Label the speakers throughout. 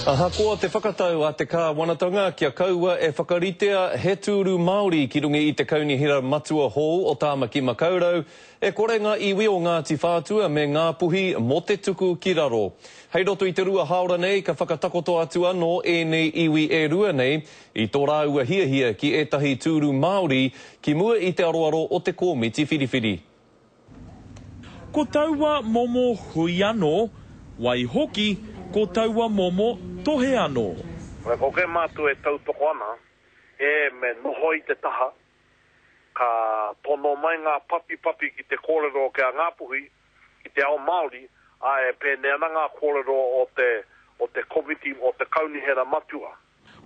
Speaker 1: Ahakoa te whakatau a te kāwanatanga kia kaua e whakaritea he tūru Māori ki runga i te Kaunihera Matua hou o Tāmaki Makaurau, e kore ngā iwi o Ngāti Whātua me Ngāpuhi mō te tuku ki raro. Hei roto i te rua hāora nei ka whakatakoto atu anō ēnei iwi e rua nei i tō rāua hiahia ki ētahi tūru Māori ki mua i te aroaro o te kōmiti whiriwhiri.
Speaker 2: Ko taua momo hui anō, waihoki, ko taua momo tohe anō.
Speaker 3: Ko koke mātou e tautoko ana, e me noho i te taha, ka tono mai ngā papipapi ki te kōrero ki a Ngāpuhi, ki te ao Māori, ā, e pēnei ana ngā kōrero o te, o te komiti, o te kaunihera matua.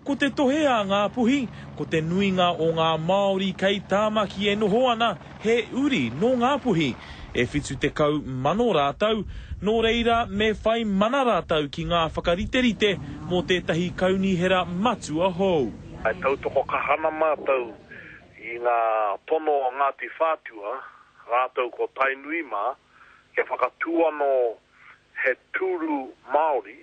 Speaker 2: Ko te tohe a Ngāpuhi, ko te nuinga o ngā Māori kei Tāmaki e noho ana, he uri nō Ngāpuhi. E 70,000 rātou, nō reira me whai mana rātou ki ngā whakariterite mō tētahi kaunihera matua hou.
Speaker 3: E tautoko kaha ana mātou i ngā tono o Ngāti Whātua rātou ko Tainui mā kia whakatū anō he tūru Māori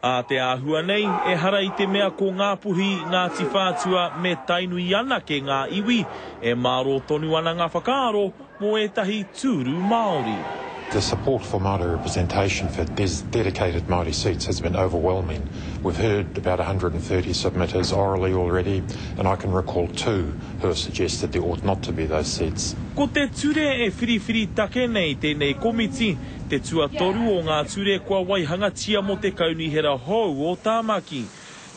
Speaker 2: Ā te āhua nei, ehara i te mea ko Ngāpuhi, Ngāti Whātua me Tainui anake ngā iwi, e mārō tonu ana ngā whakaaro mō ētahi tūru Māori.
Speaker 4: The support for Māori representation for dedicated Māori seats has been overwhelming. We've heard about 130 submitters orally already, and I can recall two who have suggested there ought not to be those seats.
Speaker 2: Ko te ture e whiriwhiri take nei tēnei komiti, Te tuatoru o ngā ture kua waihangatia mō te kaunihera hou o Tāmaki.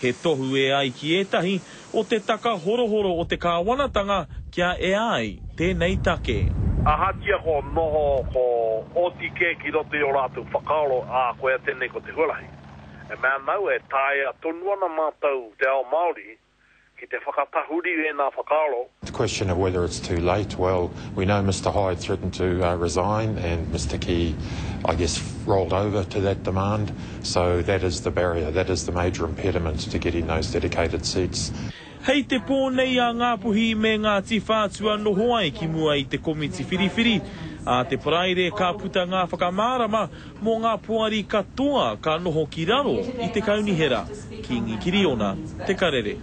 Speaker 2: He tohu e ai ki ētahi, o te takahorohoro o te kāwanatanga kia ea ai tēnei take.
Speaker 3: Ahatia ko noho ko oti kē ki roto i ō rātou whakaaro, ā, koia tēnei ko te huarahi. E mea ana au, e taea tonu ana mātou te ao Māori ki te whakatahuri ēnā whakaaro.
Speaker 4: The question of whether it's too late, well, we know Mister Hyde threatened to resign and Mister Key, I guess, rolled over to that demand, so that is the barrier, that is the major impediment to getting those dedicated seats.
Speaker 2: Hei te pō nei a Ngāpuhi me Ngāti Whātua noho ai ki mua i te komiti whiriwhiri. Ā te Paraire ka puta ngā whakamārama Mō ngā poari katoa ka noho ki raro i te kaunihera, Kīngi Kiriona, Te Karere.